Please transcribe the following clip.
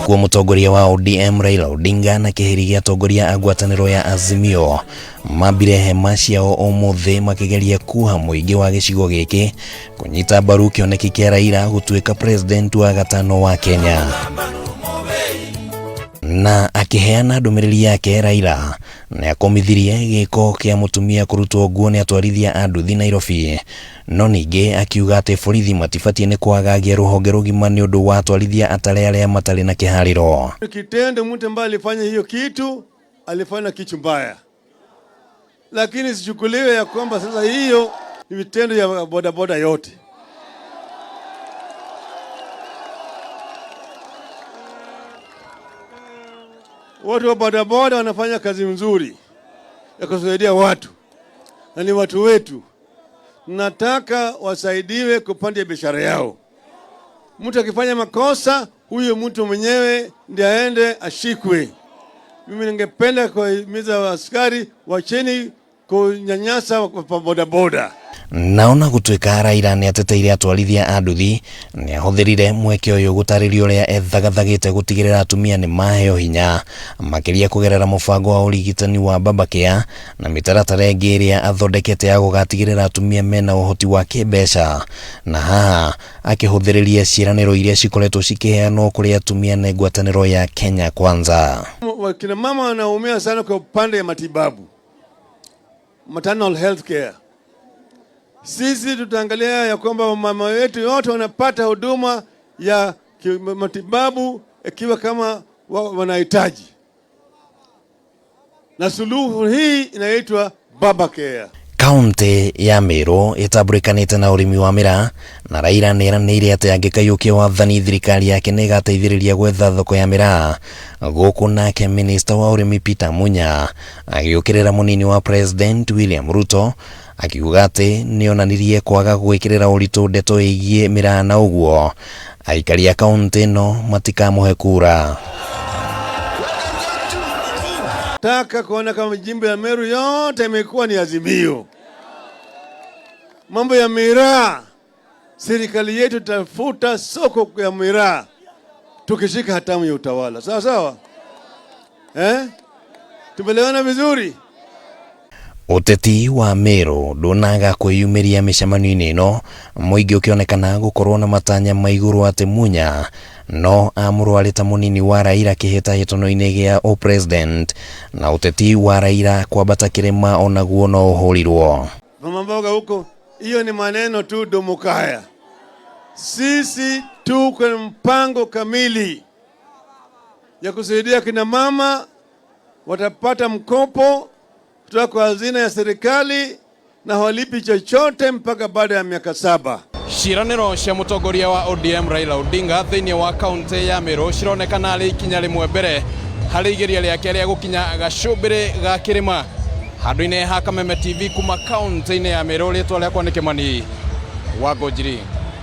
Nĩkuo mũtongoria wa ODM Raila Odinga na kĩhĩri gĩa atongoria a ngwatanĩro ya Azimio mambire hema ciao ũmũthĩ makĩgeria kuha mũingĩ wa gĩcigo gĩkĩ kũnyita mbaru kĩoneki kĩa Raila gũtuĩka president wa gatano wa Kenya. Na akĩheana ndũmĩrĩri yake, Raila nĩ akũmithirie gĩko kĩa mũtumia kũrutwo nguo nĩ atwarithia a nduthi Nairobi, no ningĩ akiuga atĩ borithi matibatiĩ nĩ kwagagia rũhonge rũgima nĩ ũndũ wa atwarithia atare arĩa matarĩ na kĩharĩro. Kitendo mtu ambaye alifanya hiyo kitu alifanya kitu mbaya, lakini sichukuliwe ya kwamba sasa hiyo ni vitendo ya bodaboda yote. Watu wa bodaboda wanafanya kazi nzuri ya kusaidia watu na ni watu wetu. Nataka wasaidiwe kupanda biashara yao. Mtu akifanya makosa, huyo mtu mwenyewe ndiye aende ashikwe. Mimi ningependa kuhimiza askari wacheni kunyanyasa bodaboda. Naona gũtuĩka Raila nĩ ateteire atwarithia a nduthi, nĩ ahũthĩrire mweke ũyũ gũtarĩria ũrĩa ethagathagĩte gũtigĩrĩra atumia nĩ maheo hinya makĩria kũgerera mũbango wa ũrigitani wa Babacare na mĩtaratara ĩngĩ ĩrĩa athondekete ya gũgatigĩrĩra atumia mena ũhoti wa kĩmbeca, na haha akĩhũthĩrĩria ciĩranĩro iria cikoretwo cikĩheanwo kũrĩ atumia nĩ ngwatanĩro ya Kenya Kwanza. Wakina mama wanaumia sana kwa upande ya matibabu, maternal health care. Sisi tutaangalia ya kwamba mama wetu yote wanapata huduma ya matibabu ikiwa kama wanahitaji, na suluhu hii inaitwa Babacare. Kaunti ya Meru ĩtambũrĩkanĩte na ũrĩmi wa miraa na Raila nĩeranĩire atĩ angĩkaiyũkia wathani thirikari yake nĩĩgateithĩrĩria gwetha thoko ya miraa. Gũkũ nake minista wa ũrĩmi Peter Munya agĩũkĩrĩra mũnini wa president William Ruto akiuga atĩ nĩonanirie kwaga gwĩkĩrĩra ũritũ ndeto ĩgiĩ miraa na ũguo aikari a kaunti ĩno matikamũhe kura. Taka kuona kama jimbo ya Meru yote imekuwa ni Azimio. Mambo ya miraa, serikali yetu tafuta soko ya miraa tukishika hatamu ya utawala. Sawa sawa, eh? Tumelewana vizuri. Ũteti wa Meru ndũnaga kwĩyumĩria mĩcemanio-inĩ ĩno, mũingĩ ũkĩonekana gũkorwo na matanya ma igũrũ atĩ Munya no amũrwarĩ ta mũnini wa Raila kĩhĩtahĩtano-inĩ gĩa ũpresident, na ũteti wa Raila kwambata kĩrĩma onaguo no ũhũrirwo. Mama mboga huko, hiyo ni maneno tu domokaya. Sisi tuko na mpango kamili ya kusaidia kina mama watapata mkopo kutoka kwa hazina ya serikali na hawalipi chochote mpaka baada ya miaka 7. Ciĩranĩro cia mũtongoria wa ODM Raila Odinga thĩinĩ wa kaunti ya Meru cironekana arĩ ikinya rĩmwe mbere harĩ igeria rĩake rĩa gũkinya gacũmbĩrĩ ga kĩrĩma. Handũ-inĩ ha Kameme TV kuma kaunti-inĩ ya Meru, rĩtwa rĩakwa nĩ Kĩmani wa Ngũnjiri.